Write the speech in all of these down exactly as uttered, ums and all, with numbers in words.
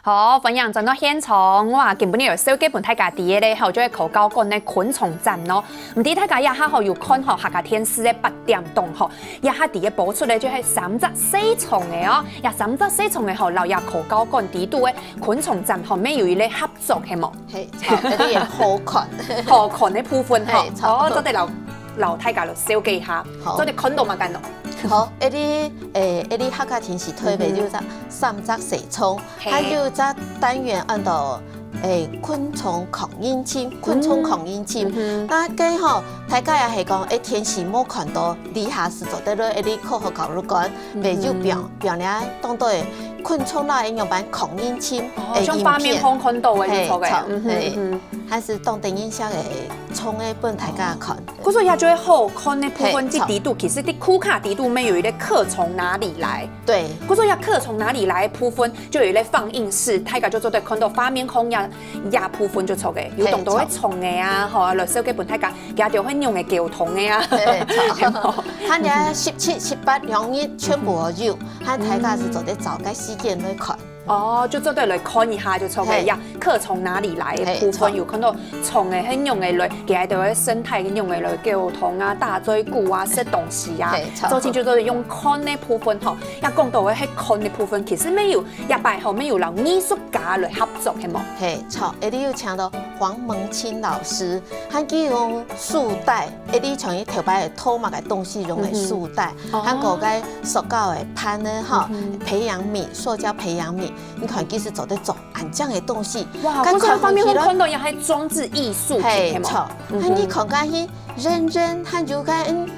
好，歡迎轉到現場。哇，今晡日有紹介分大家知个咧，吼，就係科教館个昆蟲展咯。毋知大家這下吼有看吼客家電視个八點檔吼，這下底下播出个就係三隻細蟲仔哦，這三隻細蟲仔吼，摎這科教館底肚个昆蟲展吼，乜有一個合作，係無？係，著，一定好看。好看个部分吼，係，著。哦，做得摎摎大家來紹介一下，好。做得看到麼个咯？好，這裡，誒，這裡客家電視台个就係三隻細蟲， 係。還有一隻單元安到，誒，昆蟲抗人親，昆蟲抗人親。嗯哼。該吼，大家也係講，誒，電視無看到，這下係做得來這裡科學教育館，嗯哼。乜有放，放這當多个昆蟲啦，仰般抗人親，哦，誒，像畫面上看到个，影片。係，著，嗯哼，係。嗯哼。還係當得人惜个蟲仔分大家看。哦。故所這就係好看个部分，係，這底肚，其實在庫卡底肚乜有一個客從哪裡來。對。故所這客從哪裡來个部分， 就有一個放映室，大家就做得看到畫面上這，這部分就著个，有當多个蟲仔啊，吼，老師有分大家，佢兜會仰仔溝通个啊。對，著。還有十七、十八兩日全部有，還大家係做得找個時間來看。哦，就做得來看一下就著个，嘿。呀，客從哪裡來的部分，嘿，著。有看到蟲仔係仰仔來，佢兜个生態仰仔來溝通啊，打嘴鼓啊，食東西啊，嘿，著。做得就做得用看个部分吼，呀，講到个係看个部分，其實乜有 這擺吼，乜有摎藝術家來合作，係無？嘿，著，這裡有請到黃蒙清老師，還佢用束帶，這裡像佢頭擺个頭毛个東西用个束帶，嗯哼。還過該塑膠个盤呢，吼，嗯哼。培養皿，塑膠培養皿，你看其實做得做恁靚个東西。哇，該看起來，故所畫面上看到也還裝置藝術品，嘿，係無？著，嗯哼。還你看起來 圓圓，還有該，嗯，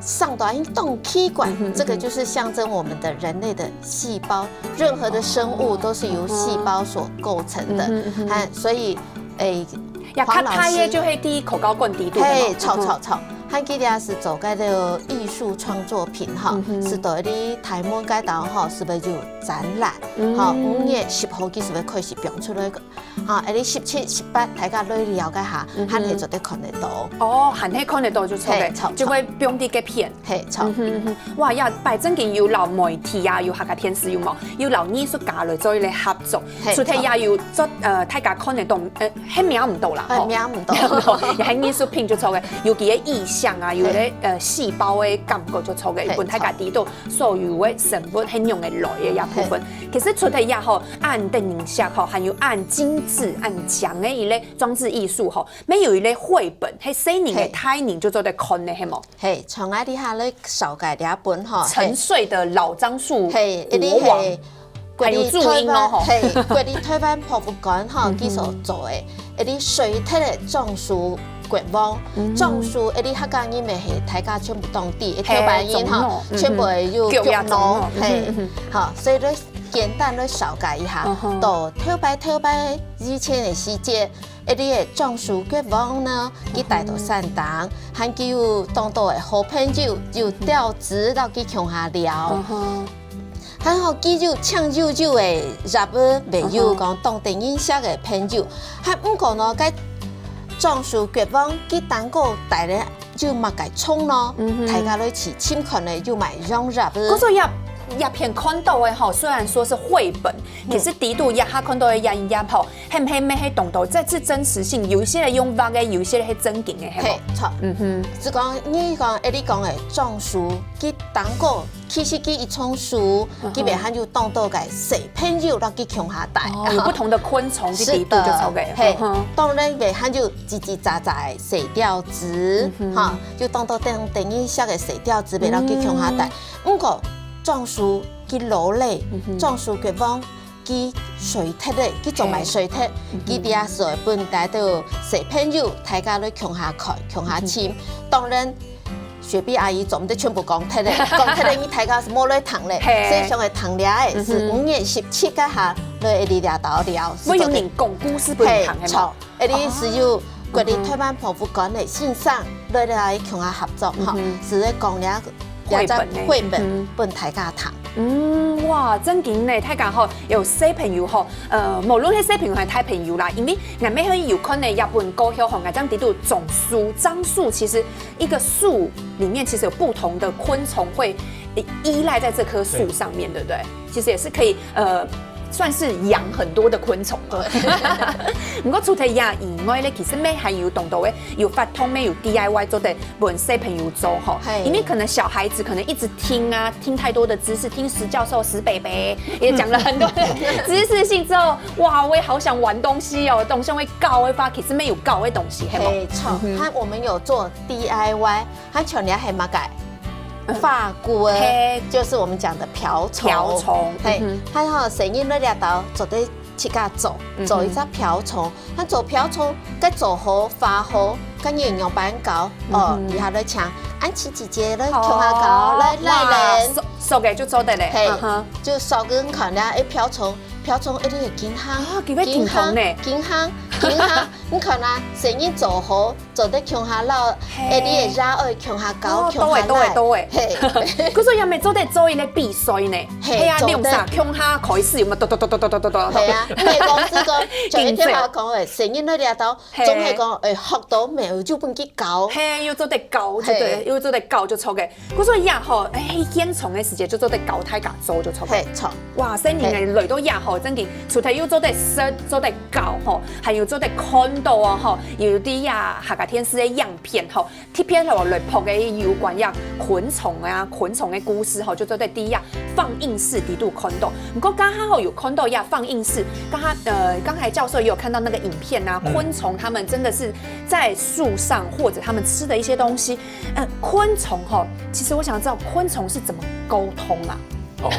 生到很奇怪，嗯哼，這個就是象徵我們的人類的細胞，任何的生物都是由細胞所構成的。嗯哼，嗯哼。啊，所以，誒，呀，黃老師，較大个就係在科教館底肚个嘛。嘿，著，嗯哼。著，著。還記得係做該個藝術創作品哈，嗯哼。係在你台灣該度哈，係毋係有展覽？嗯。哈，五月十號佢係毋係開始放出來个？ 啊，這裡十七、十八，大家來了解下，嗯哼。還係做得看得到。哦，還係看得到就著个，嘿，著，就會放在該片。嘿，著。嗯哼，嗯哼。哇，這擺正經有摎媒體啊，有客家電視有無？有摎藝術家來做一個合作，嘿，除忒也有做，呃，大家看得到，呃，係摸毋到啦，吼。哎，摸毋到。摸毋到，也係藝術品就著个，有佢个意象啊，有个，嘿。呃，細胞个感覺就著个，嘿，分大家知道所有个生物係仰仔來个這部分。嘿。其實除忒這吼， 恁得人惜吼，還有恁精緻、恁靚个一個裝置藝術吼，乜有一個繪本，係細人个、嘿。大人就做得看个，係無？嘿，像𠊎這下來紹介這本吼，沉睡的老樟樹嘿，國王，這裡係還有注音哦，吼。嘿，國立臺灣博物館吼，嗯哼。佢所做个，這裡睡忒个樟樹國王，嗯哼。樟樹，這裡客家人乜係大家全部當知，嘿，頭擺人吼，樟腦，嗯哼。全部會有樟腦，腳呀，樟腦，嗯哼，嘿。嗯哼。好，所以咧， 簡單來紹介一下，嗯哼。到頭擺頭擺以前个時節，這裡个樟樹國王呢，佢戴到山頂，嗯哼。還佢有當多个好朋友，有鳥仔摎佢共下尞。嗯哼。還好佢有青幽幽个葉仔，乜有講當得人惜个朋友。嘿。還毋過呢，該樟樹國王佢頂高戴个 有麼个蟲咯？嗯哼。大家來去尋看咧，有麼个樣仔。故所這，這片看到个吼，雖然說是繪本，嗯。其實底肚這下看到个這一頁吼，係毋係乜係當多，這是真實性，有一些个用畫个，有一些个係正經个，係無？嘿，著。嗯哼。就講，你講，誒，你講个樟樹，佢頂高，其實佢一叢樹，嗯哼。佢乜還有當多个細朋友摎佢共下戴。哦，有不同的昆蟲去底肚就著个。是的，嘿，嗯哼。當然乜還有 吱吱喳喳个細鳥仔，嗯哼。哈，就當多等，等於像个細鳥仔，袂摎佢共下戴。嗯。毋過，樟樹佢老咧，嗯哼。樟樹國王佢衰忒咧，佢總係衰忒，嘿。嗯哼。佢這時候分帶到小朋友，大家來共下看，共下尋。嗯哼。當然，雪碧阿姨總毋得全部講忒咧，講忒咧，你大家係無來聽咧，嘿。所以上个聽咧，係五月十七个下，來這裡聊聊，會有人講故事分你聽，嘿，係無？著。 這裡係有國立臺灣博物館个先生來來共下合作，吼，嗯哼。係講這，這隻繪本呢，繪本，嗯哼。分大家聽。嗯，哇，正經呢，大家吼，有小朋友吼，呃，無論係小朋友還係大朋友啦，因為𠊎乜係有看呢，這本故事吼，𠊎正知道樟樹，樟樹其實一個樹裡面其實有不同的昆蟲會依賴在這棵樹上面，對。對不對？其實也是可以，呃，算是养很多的昆虫嘛。毋过除忒這以外咧，其实乜還有當多个有活動，乜有D I Y做得分小朋友做吼。嘿因为可能小孩子可能一直听啊，听太多的知识，听石教授、石北北也讲了很多的知识性之后，哇，我也好想玩东西哦，东西会搞，会发，其实乜有搞的东西，系吗？嘿，错，它我们有做D I Y，它全年还蛮改。发菇嘿就是我们讲的瓢虫，瓢虫嘿嗯，它吼生意那里头做得自家做，做一只瓢虫，它做瓢虫，该做好发好，跟你用板搞哦，以后来抢，安琪姐姐来共下搞，来来来，熟熟个就做得咧，嘿嗯哼，就烧给你看了，哎，瓢虫，瓢虫一定很健康，啊，佢个健康呢健康健康，你看啊，生意做好，做得共下老，嘿哎，你也热爱共下搞，哦，共下对对对，嘿。可是也没做得做一个比赛呢，嘿嘿啊，做得两三共下开始有没有？咚咚咚咚咚咚咚咚咚。系啊，你个公司讲，就一定要讲诶，生意那里头，嘿总系讲，诶，学到没有就分佢搞。嘿，又做得搞就对，嘿又做得搞就错个。我说呀吼，哎，现场的时间就做得搞，太敢做就错个。嘿，错。哇，生意呢，累到呀吼，真的，除了又做得食，做得搞吼，还有做得看到哦吼，有啲呀客家电视的影片吼，特别落来拍个有关呀昆虫啊，昆虫的故事吼，就做得第一啊放映室底肚看到。不过刚好吼有看到呀放映室，刚刚呃刚才教授也有看到那个影片啊，昆虫它们真的是在树上或者它们吃的一些东西，呃，昆虫吼，其实我想知道昆虫是怎么沟通啊？哦，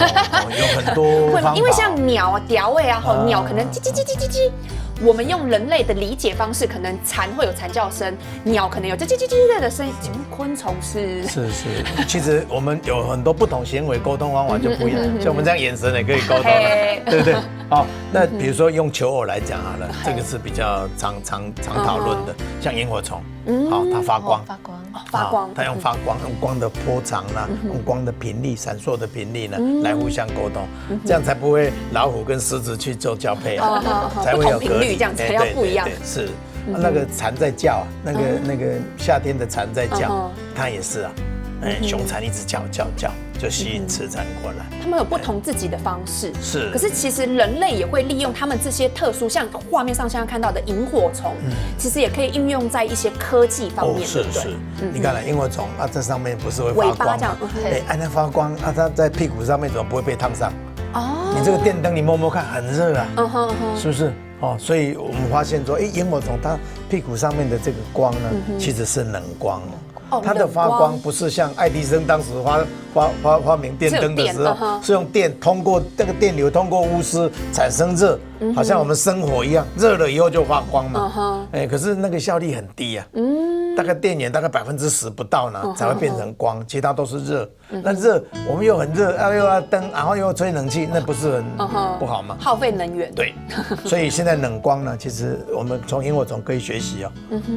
有很多方法。因为像鸟啊、鸟类啊，吼，啊鸟可能叽叽叽叽叽叽，我们用人类的理解方式，可能蝉会有蝉叫声，鸟可能有叽叽叽叽的声音，请问昆虫是？是是，其实我们有很多不同行为沟通方法就不一样，嗯嗯嗯嗯像我们这样眼神也可以沟通啊，嘿对不对？好，那比如说用求偶来讲好了，这个是比较常常常讨论的，像萤火虫，好，它发光，发光。发光啊，它用发光，用光的波长啦，用光的频率、闪烁的频率呢，来互相沟通，这样才不会老虎跟狮子去做交配啊，哦哦哦才会有不同频率这样才要不一样对对对，是。那个蝉在叫啊，那个那个夏天的蝉在叫，它也是啊，哎，雄蝉一直叫叫叫，就吸引雌蝉过来。他们有不同自己的方式，是可是其实人类也会利用他们这些特殊，像画面上现在看到的萤火虫，其实也可以运用在一些科技方哦，面，是对不对？是，你看了萤火虫啊，这上面不是会尾发光吗？巴这样嗯哎，哎，那发光啊，它在屁股上面怎么不会被烫伤？哦，你这个电灯你摸摸看，很热啊，嗯哼嗯哼，是不是？哦，所以我们发现说，哎，萤火虫它屁股上面的这个光呢，其实是冷光哦。哦它的发冷光光不是像爱迪生当时发发发发明电灯的时候，只有电嗯哼是用电通过那个电流通过钨丝产生热，好像我们生火一样，热了以后就发光嘛。嗯哼哎，可是那个效率很低啊，嗯，大概电源大概百分之十不到呢，才会变成光，其他都是热。那热，我们又很热，啊又要灯，然后又要吹冷气，那不是很嗯哼不好吗？耗费能源，对，所以现在冷光呢，其实我们从萤火虫可以学习哦，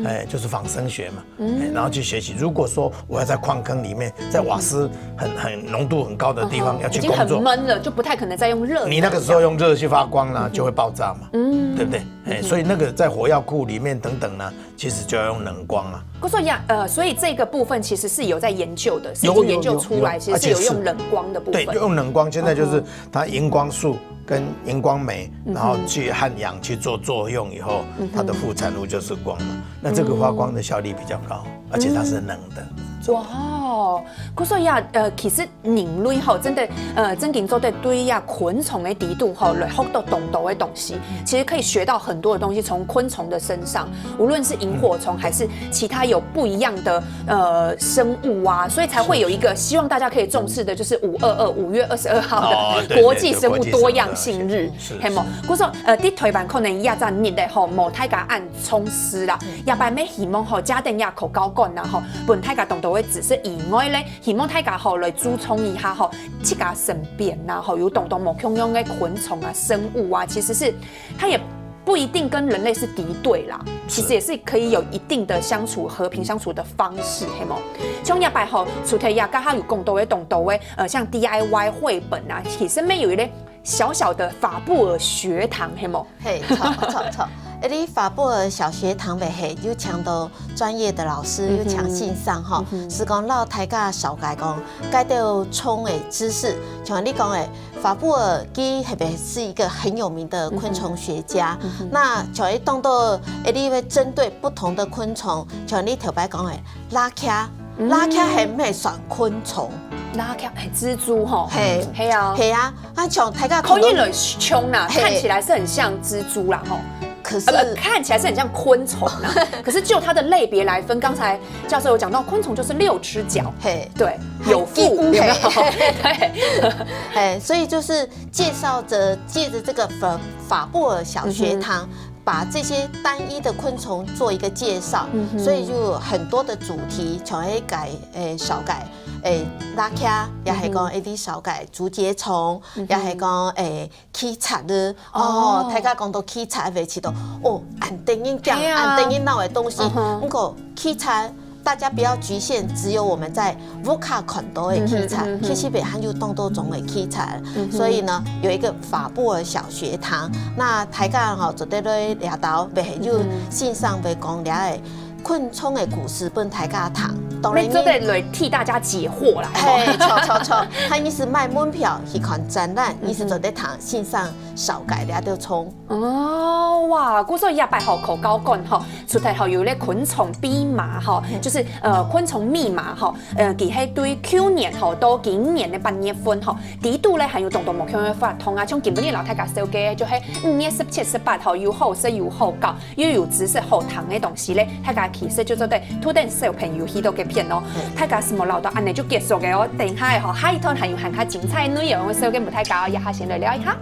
哎，就是仿生学嘛，哎，然后去学习。如果说我要在矿坑里面，在瓦斯很很浓度很高的地方要已经去工作，很闷了，就不太可能再用热能。你那个时候用热去发光呢，就会爆炸嘛，嗯对不对？哎，所以那个在火药库里面等等呢，其实就要用冷光啊。可是呀，呃，所以这个部分其实是有在研究的，是已有经研究出来，有有其实是有而且是用冷光的部分。对，用冷光现在就是嗯它荧光素跟荧光酶，然后去和氧去做作用以后，它的副产物就是光了。那这个发光的效率比较高，而且它是冷的。哇，可是呀，呃，其实人类吼，真的，呃，真正做得对呀昆虫的底肚吼，来学到当多的东西。其实可以学到很多的东西，从昆虫的身上，无论是萤火虫还是其他有不一样的呃生物啊，所以才会有一个希望大家可以重视的，就是五二二五月二十二号哦对的国际生物多样性日对对国际生物多样性，是系无？故所呃，在台湾可能也在热的吼，无大家恁重视啦。也拜咩希望吼，家庭也可交关啦吼，分大家当多的知识以外咧，希望大家吼来注重一下吼，自家身边呐吼，有当多无共样的昆虫啊、生物啊，其实是它也不一定跟人类是敌对啦，其实也是可以有一定的相处、和平相处的方式，系无？像一摆吼，除了呀，刚刚有讲到的、讲到的，呃，像D I Y绘本啊，其实面有一类小小的法布尔学堂，系无？嘿，错错错，誒，你法布爾小學堂尾係有請到專業的老師，嗯哼。有請先生吼，嗯哼。係講摎大家紹介講，該兜蟲的知識，像你講的，法布爾佢係毋係是一個很有名的昆蟲學家？嗯哼。那像你當到，誒，你會針對不同的昆蟲，像你頭擺講的，蝲蜞，嗯。蝲蜞係毋係算昆蟲？蝲蜞，嘿，蜘蛛吼，嘿。嘿啊，係啊，啊像大家可以能來凶啦，嘿。看起來是很像蜘蛛啦吼。可是呃，看起来是很像昆虫啦，可是就它的类别来分，刚才教授有讲到，昆虫就是六只脚，嘿，对，很有腹，硬有没有？嘿。对，哎，所以就是介绍着，借着这个法法布尔小学堂，把这些单一的昆虫做一个介绍，嗯哼。所以就有很多的主题，像迄个诶小改诶拉卡，也系讲诶你小改竹节虫，也系讲诶。蛆蚻了，哦，哦。大家讲到蛆蚻，会知道，哦，恁得人惊，嘿啊。恁得人闹的东西。嗯哼。不过蛆蚻，大家不要局限只有我们在屋下看到的蛆蚻，嗯哼，嗯哼。其实北韩有当多种的蛆蚻，嗯哼。所以呢，有一个法布尔小学堂，那大家吼，做得来聊到，北韩有嗯哼。线上会讲了的昆虫的故事，分大家听。当然那做得来替大家解惑啦，好不好？嘿，错错错，他一是卖门票去看展览，一是做得听线上小改了就冲。哦，哇，故所以也拜好口高讲吼，除了吼有咧昆虫密码吼，就是呃昆虫密码吼，呃，佢系对去年吼到今年的八月份吼，底肚咧还有当多目前的活动啊，像今晡日老大家紹介就系五月十七、十八吼，有好食有好搞，又有知识好听的东西咧，大家其实就做得拖等小朋友去到个片哦，大家什么老到安尼就结束个哦，等一下吼，下一段还有还较精彩的内容，我紹介给大家哦，一下先来聊一下。